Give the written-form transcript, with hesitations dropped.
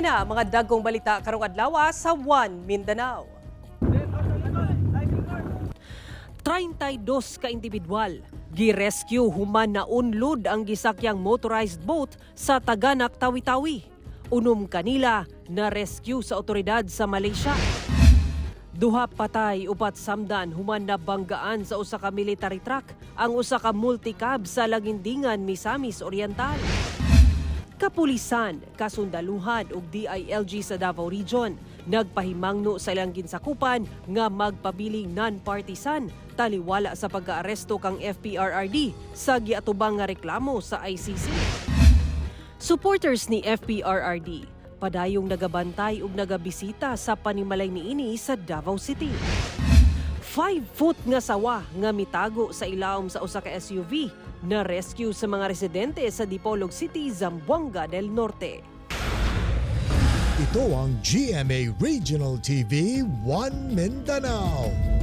na mga dagkong balita karong adlaw sa One Mindanao. 32 ka individual gi-rescue human na unlod ang gisakyang motorized boat sa Taganak, Tawi-Tawi. 6 kanila na rescue sa otoridad sa Malaysia. 2 patay, 4 samdan human nabanggaan sa usa ka military truck ang usa ka multicab sa Laguindingan, Misamis Oriental. Kapulisan, kasundaluhan ug DILG sa Davao Region nagpahimangno sa ilang ginsakupan nga magpabiling non-partisan taliwala sa pag-aaresto kang FPRRD sa giatubang nga reklamo sa ICC. Supporters ni FPRRD padayong nagabantay ug nagabisita sa panimalay niini sa Davao City. 5-foot nga sawa nga mitago sa ilawom sa usa ka SUV na rescue sa mga residente sa Dipolog City, Zamboanga del Norte. Ito ang GMA Regional TV, One Mindanao.